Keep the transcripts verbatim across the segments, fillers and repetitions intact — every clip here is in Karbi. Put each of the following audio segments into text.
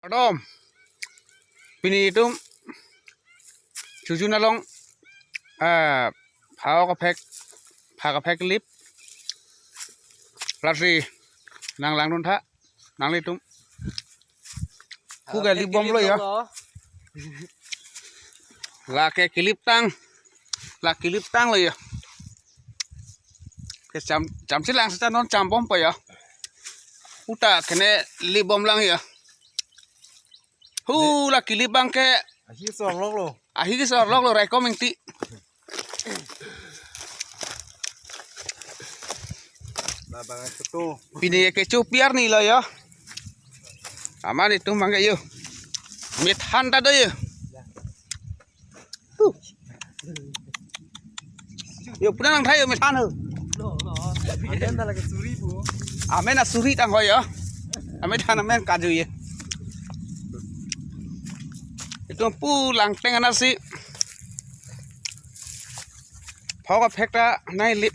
Kardom. Pini itum Chojun along, ah, pho kaphek, pho kaphek lip. Lasi nanglangdun tha nanglitum. Pu ke lip bomlo ya. Lake kelip tang. La kelip tanglo ya. Ke cham, cham si lang sa non cham bompo ya. Uta kene lip bomlang ya. Hu, la kelip abang ke. Ahi sorloklo. Ahi sorloklo, raikom ingti. Labang ketu. Pini kecho pi arni lo ya. Amat itum abang ke yo. Methan ta do yo. Yo, pu nangtha yo, methan ho. Amen ta lake suri pu. Amen asuri tang ho yo. Amen than amen kaju yo. Itum pu langteng anat si pho kaphek ta nai lip.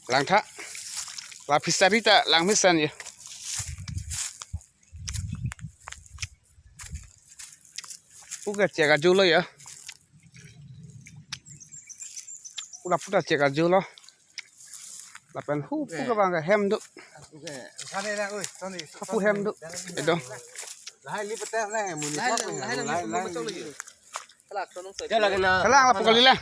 Langtha. La fishery ta lang mesen yo. Pu ke chek ajulo ya. Pu la pu ta chek ajulo. Lapen hu pu ke abang ke hem do. Pu hem do. Edo. Lahai lip tang na muni. Lahai, lahai, lahai, lahai, lahai, lahai. Lahai lagi na. Kalang la pu kali la.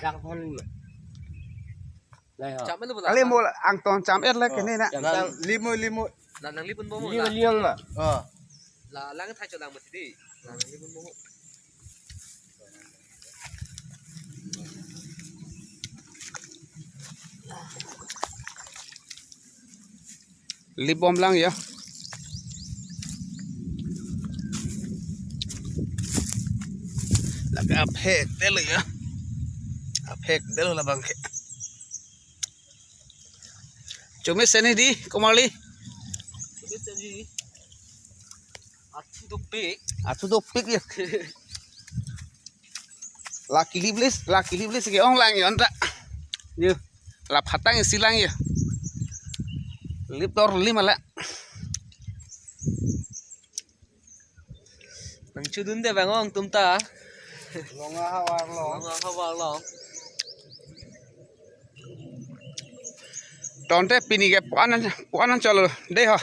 Lahai ho. Cham-et lo. Kali mo angtong cham-et la kene na. Cham-et. Limo, limo. La nanglip bomlo. Limo, limo ma. Oh. La lang thai cho lang mati di. La nanglip bomlo. Lip bomlang ya. Lake aphek detlo ya. Aphek detlo labang ke. Chomesen hedi, komarli. Chomesen hedi. Athu dopik. Athu dopik ya. La kelip lis, la kelip lis ke-ong lang yo anta. Yo. La phatang isi lang yo. Lip dor lim ala. Nangchodunde abang ong tum ta. Longa havar long. Longa havar long. Tangte pini ke puan, puan cholo dei ho.